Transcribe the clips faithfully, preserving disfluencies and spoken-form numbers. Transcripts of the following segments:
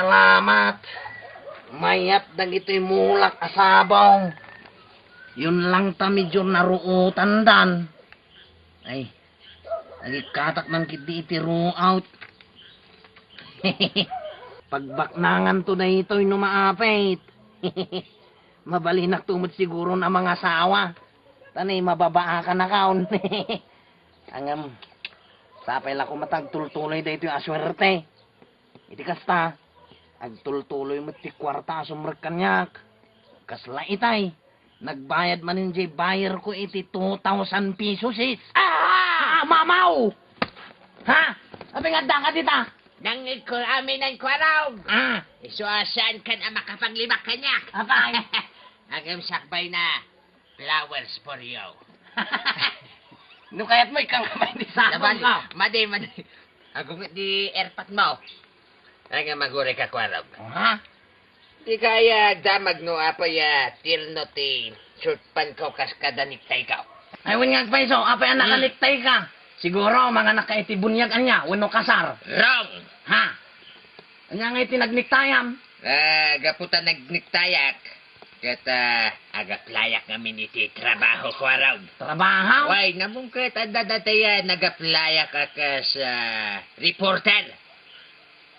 Salamat. Mayat dagitoy mulak a sabong. Yun lang ta medyo naruotandan. Ay, nagikkatak man ketdi iti ruot. Pagbaknangan to daytoy no maapit. Mabalinak to met siguro a mangasawa. Tani, mababaakan a kaon. Ngem, sapay la koma ta agtultuloy daytoy a suerte. Iti kasta, agtultuloy met ti kuarta a sumrek kaniak. Kasla itay, nagbayad manen jay buyer ko iti two thousand pesos, is. Ah! Ah, mamaw! Ha? Apay nga addaka dita? Nangngegko amin a kuarog. Ah. Isu a saankan a makapaglibak kaniak. Apay? Ngem sakbay na. Flowers for you. No kayatmo, ikaw nga may di sa Laban, ka. Madi, madi. Agunget di airpot mo. Ay nga maguri ka, kuarog. Ha? Di kaya damag no apay a tirno ti short pant ko kas kada necktie ko. Ay, wen nga agpayso, apay a Hmm. nakanektay ka? Siguro, manganak ka iti bunyag ania, wenno kasar. Wrong! Ha? Ania nga iti nagnektayam? Ah, gapu ta nagnektay ak, ket, ah, agaplayak ngamin iti trabaho, kuarog. Trabaho? Way, namungket, adda datay, ah, nagaplayak a kas, ah, reporter.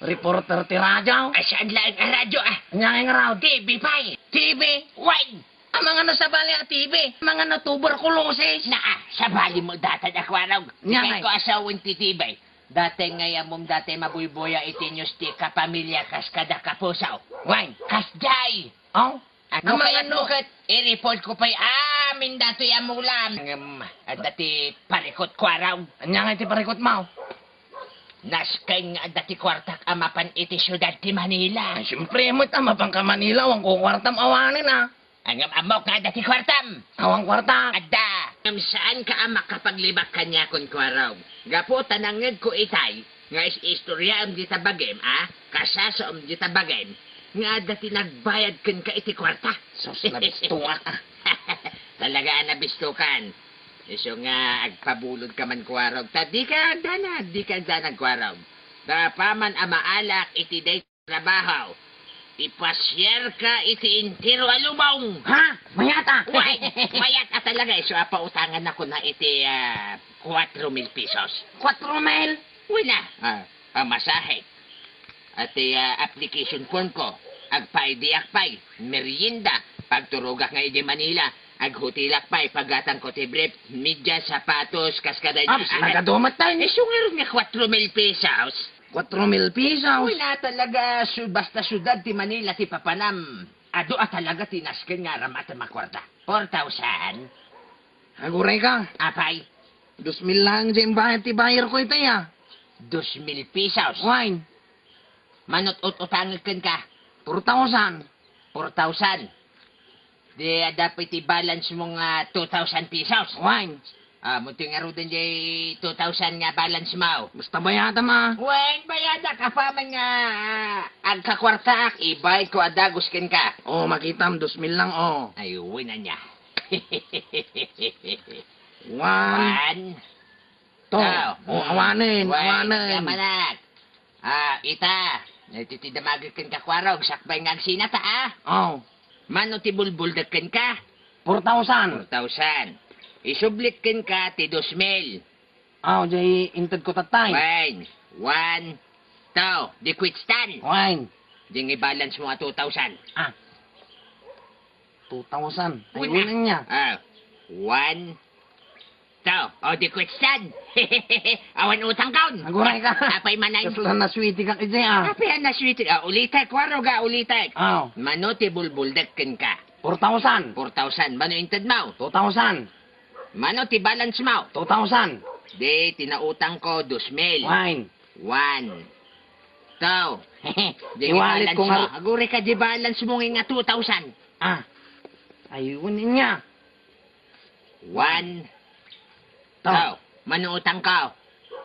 Reporter ti radyo? Ay, saan laeng a radyo, ah? Ania nga radyo? T V pay. T V? Way! Amangan no sabali a T V, amangan no tuberculosis. Naa, sabali mo data da kuarog. Nia ngay. Kay ko asawen ti T V. Dati ngay amom dati mabuybuya iti news ti kapamilya kas kada kapuso. Wen. Kasjay. Oh? Ano amangan kayat no mo ket i-report ko pay amin datoy a mulam. Ngem, adda ti parikot kuarog. Ania ngay ti parikot mo? Nasken nga adda ti kuartak a mapan iti siudad ti Manila. Ay, siyempre, met a mapan ka Manila, awan ko kuartam awanen, ah. Ngem ammok nga adda ti kuartam. Awan kuarta. Adda. Ngem saanka a makapaglibak kaniakon, kuarog. Gapu ta nangngegko itay nga is-istoryaem dita bagim, a? Kasasaom dita bagim nga adda ti nagbayad kenka iti kuarta. Sus, nabstuak, ah. Talaga a nabistukan. Isu nga agpabulod ka man, kuarog. Ta dika agdanag, dika agdanag, kuarog. Ta apaman a maalak iti day trabaho, ipasiarka iti entero a lubong. Ha? Mayat a? Way, mayat a talaga. Isu a pautangannakon iti, ah, kuatro mil pesos. Kuatro mil? Wen a, ah, pamasahe. Iti, ah, application form ko. Agpa-I D ak pay, merienda, pagturogak nga idiay Manila, aghotelak pay, paggatangko ti brief, media, sapatos, kas kada. Aps, ah, nagadu met tayo. Isu ngarud nga kuatro mil pesos. Kuatro mil pesos. Wen a talaga, su-, basta siudad ti Manila ti papanam. Adu a talaga ti nasken nga aram a ti makuarta. Four thousand. Aguray ka. Apay? Dos mil lang jay imbayad ti buyer ko itay, ah. Dos mil pesos. Wen. Manut-ut-utangek kenka. Four thousand. Four thousand. Di adda pay ti balance mo nga two thousand pesos. Wen. Ah, mo ti ngaruden jay two thousand nga balance mo. Basta bayatam, ah. Wen, bayadak. Apaman nga, ah, agkakuartaak, ibayad ko a dagus kenka. Oh, makitam, dos mil lang, oh. Ay, wen ania. One. One. Two. Ah, oh, awanen, wen, awanen. Yamanak. Ah, ita. Iti ti damagek kenka, kuarog, sakbay nga agsinata, ah. Oh. Mano ti bulbuldek kenka? Four thousand. Four thousand. Isublik kenka ti dos mil. Oh, jay inted ko tattay. Wen. One, two. Di quits tan. Wen. Di nga balance mo nga two thousand. Ah. Two thousand. Ay, wen ania. Ah. One, two. O, di quits tan. Awan utangkon. Aguray ka. Apay man ay. Kasla naswiti ka, iti, ah. Apay a naswiti. Ah, ulitek, kuarog a, ulitek. Oh. Mano ti bulbuldek kenka? Four thousand. Four thousand. Mano inted mo? Two thousand. Mano ti balance mo? Two thousand. Di, ti nautang ko, dos mil. Wen. One. Two. Di iwalit balance ko nga mo. Aguray ka, di balance mo nga two thousand. Ah. Ay, wen ania. One. Two. Two. Mano utang ko?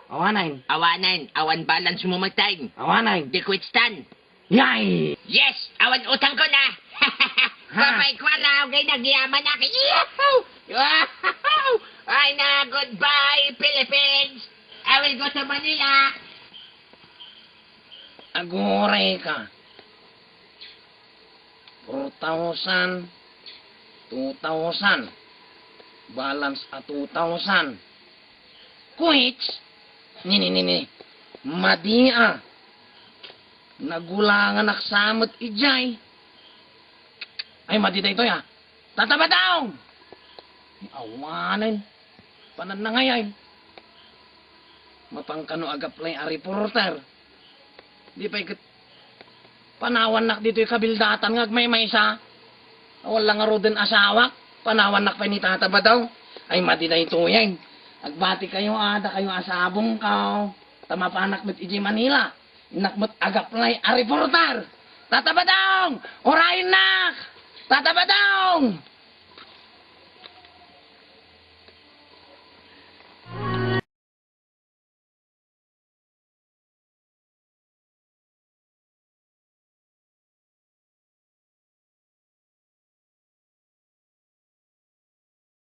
Awanen. Awanen. Awan balance mo met tayo. Awanen. Di quits tan. Yay! Yes! Awan utang ko na! Ha? Babay ko, alaw, kay nagyaman na. Yahoo! Yahoo! Ay na, goodbye, Philippines! I will go to Manila! Aguray ka. Four thousand, two thousand, balance a two thousand. Kuits? Nini, nini. Madi a. Nagulanganak sa met idiay. Ay, madi daytoy a. Tata Badong! Awanen. Panannangayay. Mapan kano agaplay a reporter. Di pay ket panawannak ditoy kabildatan nga agmaymaysa. Awan la ngaruden asawak. Panawannak pay ni Tata Badong. Ay, madi daytoyay. Agbati kayo a, dakayo a sabongko. Ta mapanak met idiay Manila. Innak met agaplay a reporter. Tata Badong! Urayennak! Tata Badong!